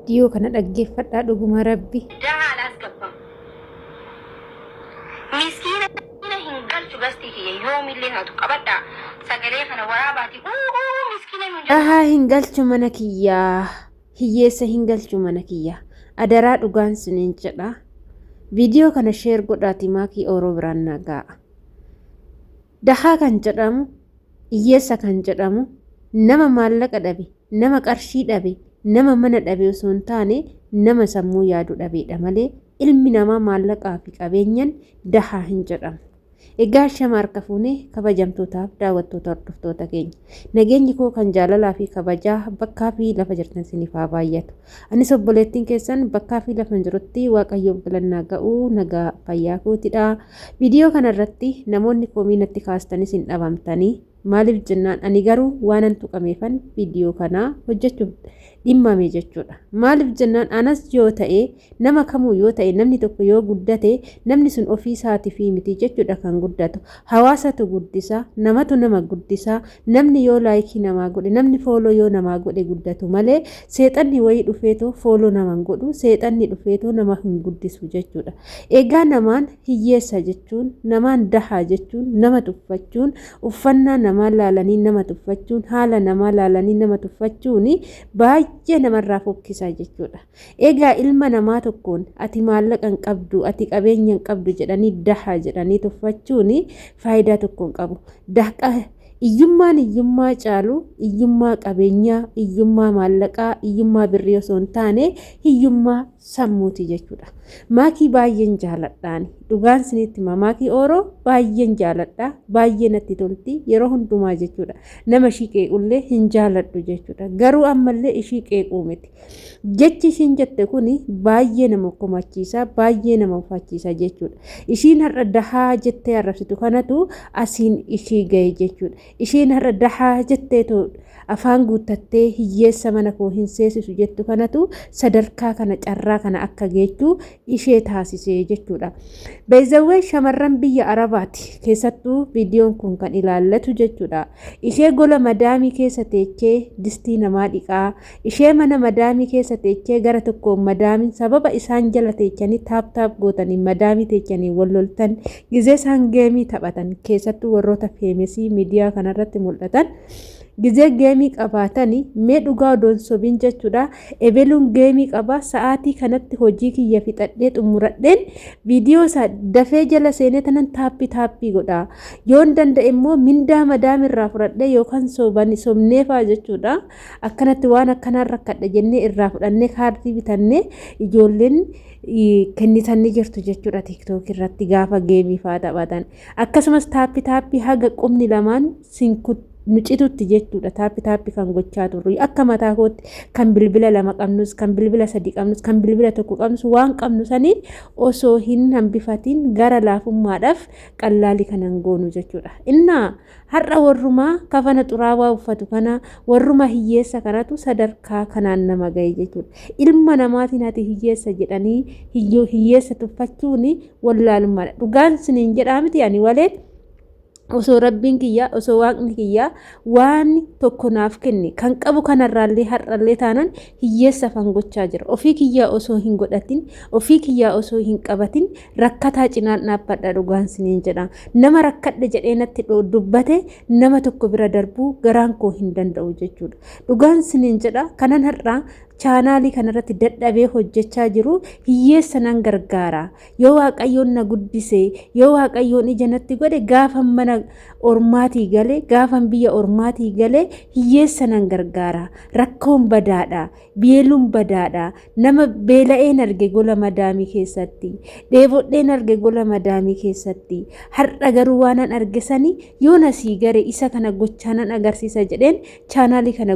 Viidiyoo kana dhaggeeffadhaa dhuguma rabbi. Dahaa alaas gabbam. Miskiina hin galchu gastii kiyya yoomillee taatu qabadhaa sagalee kana waraabaatii uu uu miskiina nuun jedhaa. Dahaa hin galchu mana kiyyaa. Hiyyeessa hin galchu mana kiyya. Adaraa dhugaan siniin jedha. Viidiyoo kana sheer godhaati maakii ooroo biraan naa ga'a. Dahaa kan jedhamu, hiyyeessa kan jedhamu, nama maallaqa dhabe, nama qarshii dhabe, nama mana dhabe osoo hin taane nama sammuu yaadu dhabeedha malee ilmi namaa maallaqaa fi qabeenyan dahaa hin jedhamu. Egaa ashama harka fuune kabajamtootaaf daawwattoota hordoftoota keenya. Nageenyi koo kan jaalalaa fi kabajaa bakkaa fi lafa jirtan isiniif haa baay'atu. Anis obboleettiin keessan bakkaa fi lafa jirutti Waaqayyoof galannaa ga'uu nagaa fayyaa kootidha. Viidiyoo kana irratti namoonni komii natti kaastanis hin dhabamtanii. Maaliif jennaan ani garuu waanan tuqameefan viidiyoo kana hojjechuuf dhimmame jechuudha. Maaliif jennaan anas yoo ta'e nama kamuu yoo ta'e namni tokko yoo guddate namni sun ofii isaatiifii miti jechuudha kan guddatu. Hawaasatu guddisa, namatu nama guddisa, namni yoo laayikii namaa godhe, namni fooloo yoo namaa godhe guddatu malee seexanni wayii dhufeetoo fooloo nama hin godhu, seexanni dhufeetoo nama hin guddisu jechuudha. Egaa namaan hiyyeessa jechuun, namaan dahaa jechuun, nama tuffachuun, uffannaa namaa laalanii nama tuffachuun, haala namaa laalanii nama tuffachuun baay'ee namarraa fokkisa jechuudha. Egaa ilma namaa tokkoon ati maallaqa hin qabdu, ati qabeenya hin qabdu jedhanii dahaa jedhanii tuffachuun faayidaa tokko hin qabu. Dahqa Iyyummaan iyyummaa caalu iyyummaa qabeenyaa, iyyummaa maallaqaa, iyyummaa birrii osoo hin taane hiyyummaa sammuuti jechuudha. Maakii baay'een jaaladhaani. Dhugaan sinitti hima maakii ooroo baay'een jaaladha. Baay'ee natti tolti yeroo hundumaa jechuudha. Nama ishii qeequllee hin jaaladhu jechuudha. Garuu ammallee ishii qeequu miti. Jechi ishiin jette kuni baay'ee nama komachiisa, baay'ee nama ufachiisa jechuudha. Ishiin har'a dahaa jettee arrabsitu kanatu asiin ishii ga'e jechuudha. Ishiin har'a dahaa jetteetu afaan guuttattee hiyyeessa mana koo hin seesisu jettu kanatu sadarkaa kana carraa kana akka geechuu ishee taasisee jechuudha. Beezawwee shamarran biyya Arabaati keessattuu viidiyoon kun kan ilaallatu jechuudha. Ishee gola madaamii keessa teechee distii namaa dhiqaa, ishee mana madaamii keessa teechee gara tokkoon madaamiin sababa isaan jala teechanii taap taap gootanii madaamii teechanii wal loltan gizee isaan geemii taphatan keessattuu warroota feemesii miidiyaa kanarratti mul'atan gizee geemii qabaatani mee dhugaa odoon sobiin jechuudha ebeluun geemii qaba sa'aatii kanatti hojii kiyya fixadhee xumuradheen viidiyoo isaa dafee jala seenee tanan taappii taappii godha yoon danda'e immoo mindaa madaamirraa fudhadhee yookaan sobani sobneefaa jechuudha akkanatti waan akkanaan rakkadhe jennee irraa fudhannee kaardii bitannee ijoolleen kennitan ni jirtu jechuudha tiiktookii irratti gaafa geemii faa taphatan akkasumas taappii taappii haga qubni lamaan sin nu citutti jechuudha taappi taappi kan gochaa turru akka mataa kootti kan bilbila lama qabnus kan bilbila sadi qabnus kan bilbila tokko qabnus waan qabnu saniin osoo hin hambifatiin gara laafummaadhaaf qallaalii kanan goonu jechuudha. Innaa har'a warrumaa kafana xuraawaa uffatu kana warruma hiyyeessa kanatu sadarkaa kanaan nama ga'e jechuudha. Ilma namaatiin ati hiyyeessa jedhanii hiyyeessa tuffachuun wallaalummaadha. Dhugaan siniin jedhaa miti ani waleen osoo rabbiin kiyya osoo waaqni kiyya waan tokko naaf kenne kan qabu kanarraallee har'allee taanan hiyyeessa fan gochaa jira ofii kiyyaa osoo hin godhatin ofii kiyyaa osoo hin qabatin rakkataa cinaan dhaabbadha dhugaan siniin jedha nama rakkadhe jedhee natti dubbate nama tokko bira darbuu garaan koo hin danda'u jechuudha dhugaan siniin jedha kanan har'aa chaanaalii kanarratti dadhabee hojjechaa jiru hiyyeessa nan gargaara. Yoo Waaqayyoon na guddise, yoo Waaqayyoon ija natti godhe gaafan mana ormaatii gale, gaafan biyya ormaatii gale hiyyeessa nan gargaara. Rakkoon badaadha, beeluun badaadha. Nama beela'een arge gola madaamii keessatti, dheebodheen arge gola madaamii keessatti. Har'a garuu waanan arge sani yoon asii gare isa kana gochaa nan agarsiisa jedheen chaanaalii kana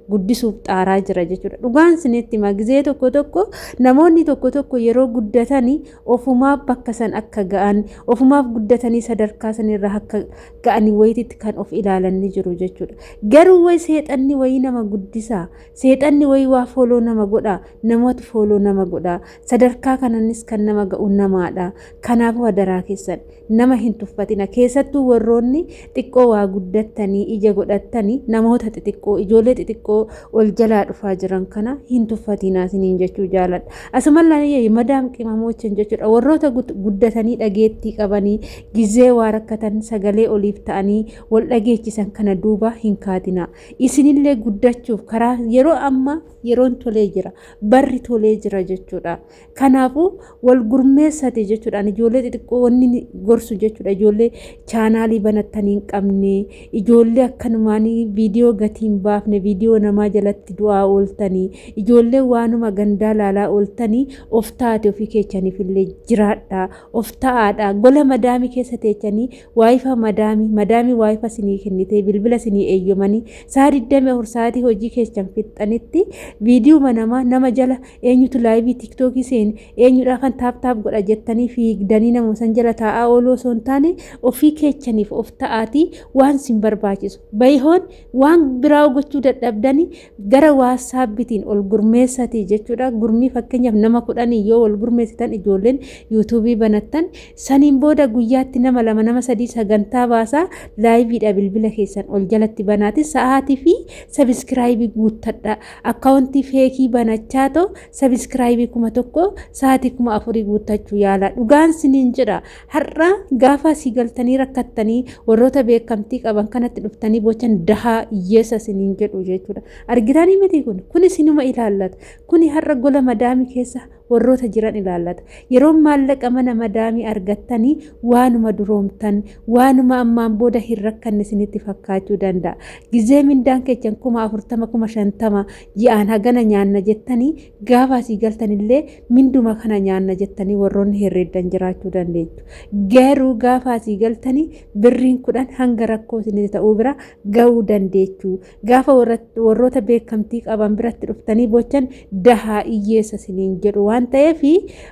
guddisuuf xaaraa jira jechuudha. Dhugaan isinitti hima gizee tokko tokko namoonni tokko tokko yeroo guddatanii ofumaaf bakka san akka ga'an ofumaaf guddatanii sadarkaa sanirra akka ga'anii wayititti kan of ilaalan ni jiru jechuudha. Garuu wayi seexanni wayii nama guddisaa seexanni wayii waa fooloo nama godha namatu fooloo nama godha sadarkaa kananis kan nama ga'u namaadha. Kanaafuu adaraa keessan nama hin tuffatina keessattuu warroonni xiqqoo waa guddattanii ija godhattanii namoota xixiqqoo ijoollee xixiqqoo ol jalaa dhufaa jiran kana kana hin tuffatinaa isiniin jechuu jaaladha. Asumallee madaam qimamoochin jechuudha. Warroota guddatanii dhageettii qabanii gizee waa rakkatan sagalee oliif ta'anii wal dhageechisan kana duuba hin kaatinaa. Isinillee guddachuuf karaa yeroo amma yeroon tolee jira. Barri tolee jira jechuudha. Kanaafuu wal gurmeessate jechuudhaan ijoollee xixiqqoo wanni gorsu jechuudha. Ijoollee chaanaalii banattanii hin qabne, ijoollee akkanumaan viidiyoo gatii hin baafne, viidiyoo namaa jalatti du'aa ooltanii, ijoollee waanuma gandaa laalaa ooltanii of taate ofii keechaniif illee jiraadha. Of ta'aadha. Gola madaamii keessa teechanii waayifa madaamii, madaamii waayifa sinii kennitee bilbila sinii eeyyamanii sa'a 24 sa'aatii hojii keessan fixxanitti viidiyoo namaa nama jala eenyutu laayivii tiktookii seene eenyudhaafan taap taap godha jettanii fiigdanii nama san jala taa'aa ooluu osoo hin taane ofii keechaniif of ta'aatii waan sin barbaachisu bayihoon waan biraa gochuu dadhabdanii gara waatsaappiitiin ol gurmeessatii jechuudha. Gurmii fakkeenyaaf nama 10 yoo wal gurmeessitan ijoolleen yuutuubii banattan saniin booda guyyaatti nama lama nama sadii sagantaa baasaa laayiviidha bilbila keessan ol jalatti banaati sa'aatii fi sabiskiraayibii guuttadha. Akkaawuntii feekii banachaa ta'u sabiskiraayibii 1000 sa'aatii 4000 guuttachuu yaala. Dhugaan siniin jedha har'a gaafa asii galtanii rakkattanii warroota beekamtii qaban kanatti dhuftanii bochan dahaa hiyyeessa siniin jedhu jechuudha. Argitanii miti kun kuni sinuma ilaallata. Kuni har'a gola madaamii keessa warroota jiran ilaallata. Yeroo maallaqa mana madaamii argattanii waanuma duroomtan waanuma ammaan booda hin rakkanne isinitti fakkaachuu danda'a. Gizee mindaan keessan 40,000 50,000 ji'aan hagana nyaanna jettanii gaafa asii galtanillee minduma kana nyaanna jettanii warroonni herreeddan jiraachuu dandeechu. Garuu gaafa asii galtanii birriin 10 hanga rakkoo isinitti ta'uu bira ga'uu dandeechu. Gaafa warroota beekamtii qaban biratti dhuftanii bochan dahaa hiyyeessa isiniin jedhu waan ta'eef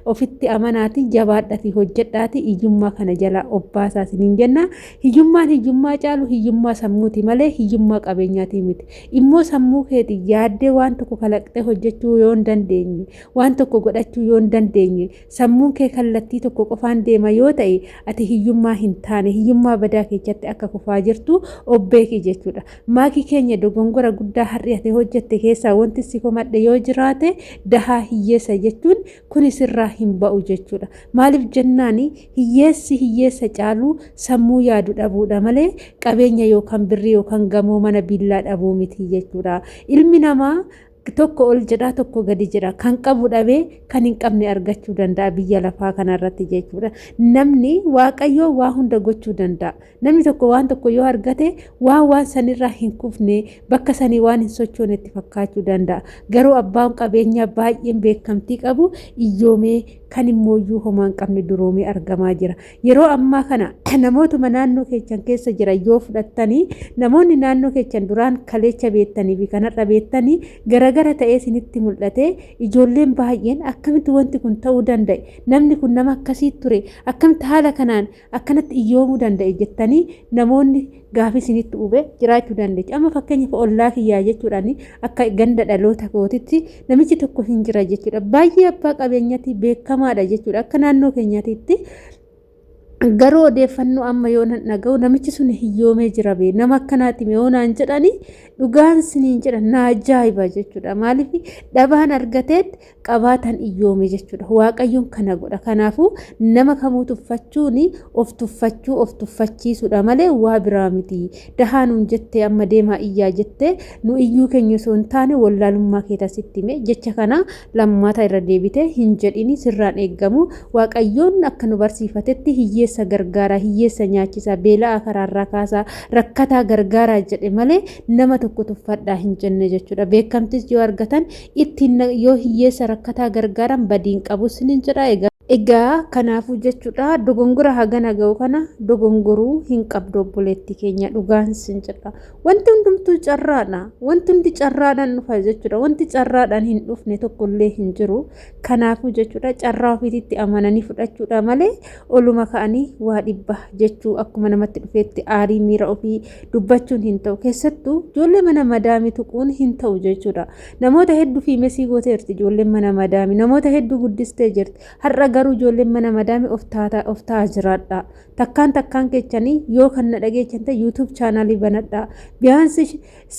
ofitti amanaati jabaadhati hojjedhaati hiyyummaa kana jala obbaasaa isiniin jenna. Hiyyummaan hiyyummaa caalu hiyyummaa sammuuti malee hiyyummaa qabeenyaatii miti. Immoo sammuu keetii yaaddee waan tokko kalaqxee hojjechuu yoo hin dandeenye, waan tokko godhachuu yoo hin dandeenye, sammuun kee kallattii tokko qofaan deema yoo ta'e ati hiyyummaa hin taane hiyyummaa badaa keessatti akka kufaa jirtu of beeki jechuudha. Maakii keenya dogongora guddaa har'i ati hojjette keessaa wanti si komadhe yoo jiraate dahaa hiyyeessa jechuun kuni sirraa hin ba'u jechuudha. Maaliif jennaan hiyyeessi hiyyeessa caaluu sammuu yaadu dhabuudha malee qabeenya yookaan birrii yookaan gamoo mana billaa dhabuu miti jechuudha. Ilmi namaa tokko ol jedhaa tokko gadi jedha kan qabu dhabee kan hin qabne argachuu danda'a biyya lafaa kanarratti jechuudha. Namni waaqayyoo waa hunda gochuu danda'a. Namni tokko waan tokko yoo argate waan waan sanirraa hin kufne bakka sanii waan hin sochoone itti fakkaachuu danda'a. Garuu abbaan qabeenyaa baay'een beekamtii qabu iyyoomee kan immooyyuu homaa hin qabne duroomee argamaa jira. Yeroo ammaa kana namootuma naannoo keessan keessa jira yoo fudhattanii namoonni naannoo keessan duraan kaleecha beektanii fi kanarra beektanii garagara ta'ee isinitti mul'ate ijoolleen baay'een akkamitti wanti kun ta'uu danda'e namni kun nama akkasii ture akkamitti haala kanaan akkanatti iyyoomuu danda'e jettanii namoonni gaafii isinitti ube jiraachuu dandeechi. Amma fakkeenyaaf ollaa kiyyaa jechuudhaan akka ganda dhaloota kootitti namichi tokko hin jira jechuudha. Baay'ee abbaa qabeenyaati beekamaadha jechuudha. Akka naannoo keenyaatitti garuu odeeffannoo amma yoo nan dhaga'u namichi sun hiyyoomee jira bee nama akkanaati yoo naan jedhani dhugaan siniin jedha na ajaa'iba jechuudha. Maaliif dhabaan argateet qabaatan iyyoome jechuudha. Waaqayyoon kana godha. Kanaafuu nama kamuu tuffachuun of tuffachuu of tuffachiisuudha malee waa biraa miti. Dahaa nuun jettee amma deemaa iyyaa jettee nu iyyuu keenya osoo hin taane wallaalummaa kee tasitti hime jecha kana lammaata irra deebitee hin jedhini sirraan eeggamu. Waaqayyoon akka nu barsiifatetti hiyyeessa gargaaraa, hiyyeessa nyaachisaa, beela'aa karaarraa kaasaa, rakkataa gargaaraa jedhe malee nama tokko tuffadhaa hin jenne jechuudha. Beekamtis yoo argatan ittiin yoo hiyyeessa rakkataa gargaaran badiin qabu sinin jedha. Egaa kanaafuu jechuudha dogongora hagana ga'u kana dogongoruu hin qabdu obboleettii keenya dhugaan sin jedha. Wanti hundumtuu carraadha. Wanti hundi carraadhaan dhufa jechuudha. Wanti carraadhaan hin dhufne tokkollee hin jiru. Kanaafuu jechuudha carraa ofiititti amananii fudhachuudha malee oluma ka'anii waa dhibba jechuu akkuma namatti dhufeetti aarii miira ofii dubbachuun hin ta'u. Keessattuu ijoollee mana madaamii tuquun hin ta'u jechuudha. Namoota hedduu fiimesii gooteerti ijoolleen mana madaamii. Namoota hedduu guddistee jirti. Har'a garuu Garuu ijoolleen mana madaami of taata of ta'a jiraadha. Takkaan takkaan keechanii yoo kan na dhageechan ta'e YouTube chaanaalii banadhaa. Biyaansi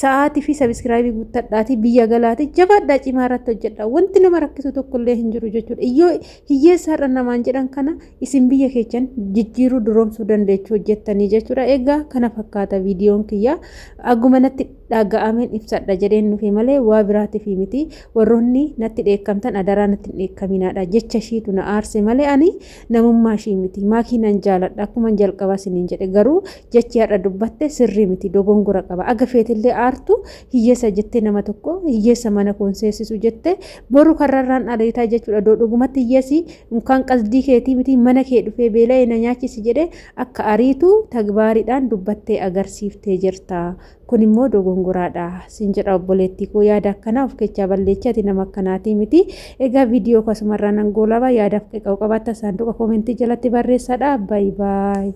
sa'aatii fi sabiskiraayibii guuttadhaatii biyya galaatii jabaadhaa cimaa irratti hojjedhaa. Wanti nama rakkisu tokko illee hin jiru jechuudha. Iyyoo hiyyeessa har'a namaan jedhan kana isin biyya keechan jijjiiruu duroomsuu dandeechu hojjettanii jechuudha. Egaa kana fakkaata viidiyoon kiyya. Aguma natti dhaga'ameen ibsadha jedheen dhufe malee waa biraatiif miti. Warroonni natti dheekkamtan adaraa natti hin dheekkaminaadha. Jecha ishiitu na aarse malee ani namummaa ishii miti. Maakii nan jaaladha akkuman jalqaba isiniin jedhe garuu jechi har'a dubbatte sirrii miti dogongora qaba. Aga feetillee aartu hiyyeessa jettee nama tokko hiyyeessa mana koon seessisu jette boru karrarraan ariitaa jechuudha. Doo dhugumatti hiyyeessi unkaan qasdii keetii miti mana kee dhufee beela'ee na nyaachisi jedhe akka ariitu tagbaariidhaan dubbattee agarsiiftee jirta. Kun immoo dogongoraadha sin jedha obboleettii koo yaada akkanaa of keechaa balleechi ati nama akkanaatii miti. Egaa viidiyoo kasumarraa nan goolaba yaadaaf qeqa'u qabaattan saanduqa koomentii jalatti barreessadha. Baay baay.